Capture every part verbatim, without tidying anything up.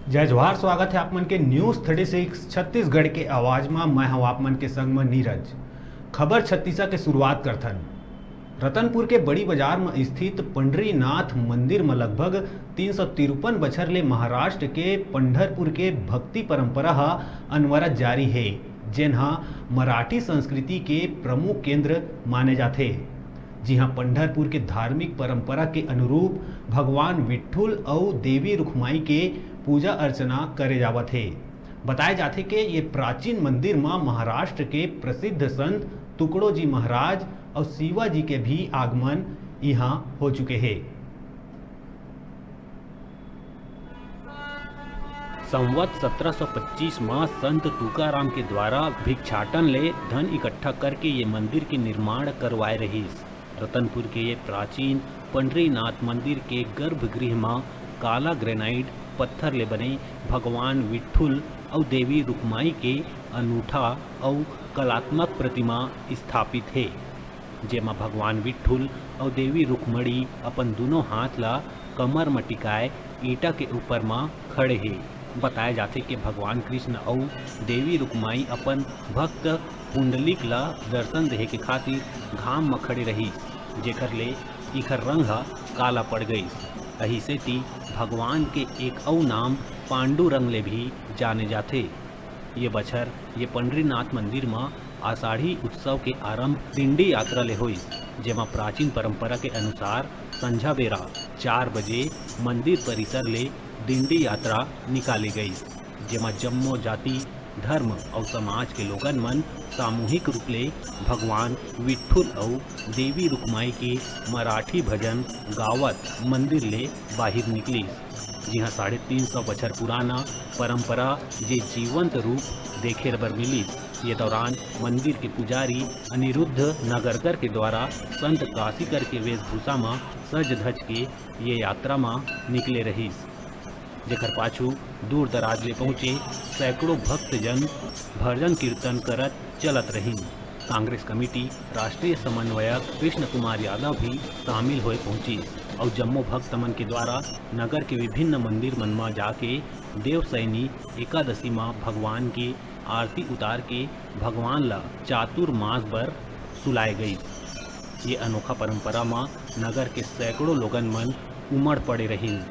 जय जोहार, स्वागत है आप मन के News Thirty Six छत्तीसगढ़ के आवाज म। मैं हूं आप मन के संग म नीरज। खबर छत्तीसा के शुरुआत करथन। रतनपुर के बड़ी बाजार म स्थित पंडरीनाथ मंदिर म लगभग तीन सौ तिरपन बछर ले महाराष्ट्र के पंढरपुर के भक्ति परंपरा ह अनवरत जारी हे, जेन ह मराठी संस्कृति के प्रमुख केंद्र माने जाथे। जिहां पंढरपुर के धार्मिक परंपरा के अनुरूप भगवान विठ्ठल अउ देवी रुक्माई के पूजा अर्चना करे जावत हे। बताए जाथे के ये प्राचीन मंदिर म महाराष्ट्र के प्रसिद्ध संत तुकडोजी महाराज अउ शिवाजी के भी आगमन इहां हो चुके हे। संवत सत्रह सौ पच्चीस म संत तुकाराम के द्वारा भिक्षाटन ले धन इकट्ठा करके ये मंदिर के निर्माण करवाए रहिस। रतनपुर के ये प्राचीन पंडरीनाथ मंदिर के गर्भगृह म काला ग्रेनाइट पत्थर ले बने भगवान विठ्ठल अउ देवी रुक्माई के अनूठा अउ कलात्मक प्रतिमा स्थापित हे, जेमा भगवान विठ्ठल अउ देवी रुक्मणी अपन दूनों हाथ ला कमर म टिकाए ईंटा के ऊपर म खड़े हे। बताए जाथे कि भगवान कृष्ण अउ देवी रुक्माई अपन भक्त पुंडलिक ला दर्शन देहे के खातिर घाम म खड़े रहिस, जेकर ले इखर रंग ह काला पड़ गइस। अही सेती भगवान के एक अउ नाम पांडुरंग ले भी जाने जाथे। ये बछर ये पंडरीनाथ मंदिर म आषाढ़ी उत्सव के आरंभ दिंडी यात्रा ले होइस, जेमा प्राचीन परंपरा के अनुसार संझा बेरा चार बजे मंदिर परिसर ले दिंडी यात्रा निकाले गइस, जेमा जम्मो जाति, धर्म अउ समाज के लोगन मन सामूहिक रूप ले भगवान विठ्ठल अउ देवी रुक्माई के मराठी भजन गावत मंदिर ले बाहिर निकलिस, जिहां साढ़े तीन सौ बछर पुराना परंपरा जे जीवंत रूप देखे बर मिलिस। ये दौरान मंदिर के पुजारी अनिरुद्ध नगरकर के द्वारा संत काशीकर के वेशभूषा म सज धज के ये यात्रा म निकले रहिस, जेकर पाछू दूर दराज ले पहुंचे सैकड़ों भक्तजन भजन कीर्तन करत चलत रहिन। कांग्रेस कमेटी राष्ट्रीय समन्वयक कृष्ण कुमार यादव भी शामिल होए पहुंचिस अउ जम्मो भक्त मन के द्वारा नगर के विभिन्न मंदिर मन म जाके देवसैनी एकादशी म भगवान के आरती उतार के भगवान ल चातुर्मास बर सुलाए गइस। ये अनोखा परंपरा म नगर के सैकड़ों लोगन मन उमड़ पड़े रहिन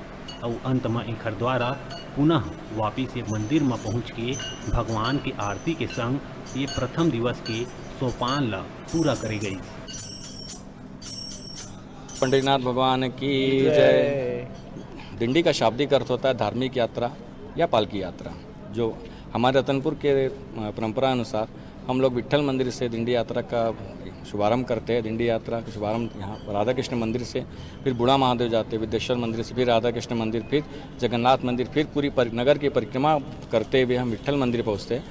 अउ अंत म एखर द्वारा पुनः वापिस ये मंदिर म पहुंच के भगवान के आरती के संग ये प्रथम दिवस के सोपान ल पूरा करे गइस। पंडरीनाथ भगवान की जय। दिंडी का शाब्दिक अर्थ होता है धार्मिक यात्रा या पालकी यात्रा। जो हमारे रतनपुर के, अ, परंपरा अनुसार हम लोग विट्ठल मंदिर से दिंडी यात्रा का शुभारंभ करते हैं। दिंडी यात्रा का शुभारंभ यहाँ राधा कृष्ण मंदिर से, फिर बूढ़ा महादेव जाते हैं, विद्येश्वर मंदिर से, फिर राधा कृष्ण मंदिर, फिर जगन्नाथ मंदिर, फिर पूरी परि-, नगर की परिक्रमा करते हुए हम विट्ठल मंदिर पहुँचते हैं।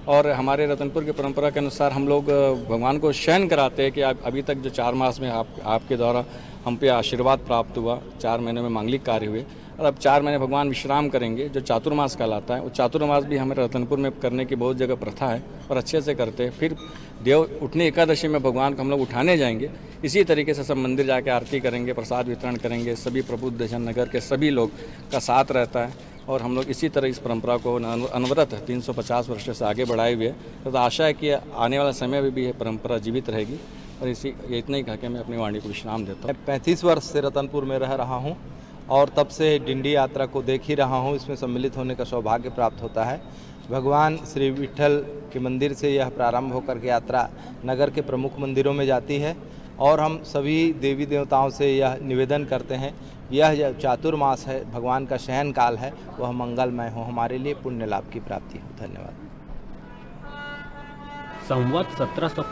और हमारे रतनपुर की परंपरा के अनुसार हम लोग, अ, भगवान को शयन कराते हैं कि आप अभी तक जो चार मास में आप, आपके द्वारा हम पे आशीर्वाद प्राप्त हुआ, चार महीने में मांगलिक कार्य हुए, और अब चार महीने भगवान विश्राम करेंगे, जो चातुर्मास कहलाता है। वो चातुर्मास भी हमारे रतनपुर में करने की बहुत जगह प्रथा है और अच्छे से करते हैं। फिर देव उठनी एकादशी में भगवान को हम लोग उठाने जाएंगे। इसी तरीके से सब मंदिर जाके आरती करेंगे, प्रसाद वितरण करेंगे। सभी प्रबुद्ध जन नगर के सभी लोग का साथ रहता है और हम लोग इसी तरह इस परंपरा को अन-, अनवरत तीन सौ पचास वर्ष से आगे बढ़ाए हुए हैं। तो आशा है कि आने वाला समय में भी ये परंपरा जीवित रहेगी। और इसी, ये इतना ही कह के मैं अपनी वाणी को विश्राम देता हूँ। मैं पैंतीस वर्ष से रतनपुर में रह रहा हूँ और तब से डिंडी यात्रा को देख ही रहा हूँ, इसमें सम्मिलित होने का सौभाग्य प्राप्त होता है। भगवान श्री विट्ठल के मंदिर से यह प्रारंभ होकर के यात्रा नगर के प्रमुख मंदिरों में जाती है और हम सभी देवी देवताओं से यह निवेदन करते हैं, यह जो चातुर्मास है, भगवान का शयन काल है, वह मंगलमय हो, हमारे लिए पुण्य लाभ की प्राप्ति हो। धन्यवाद। संवत सत्रह सौ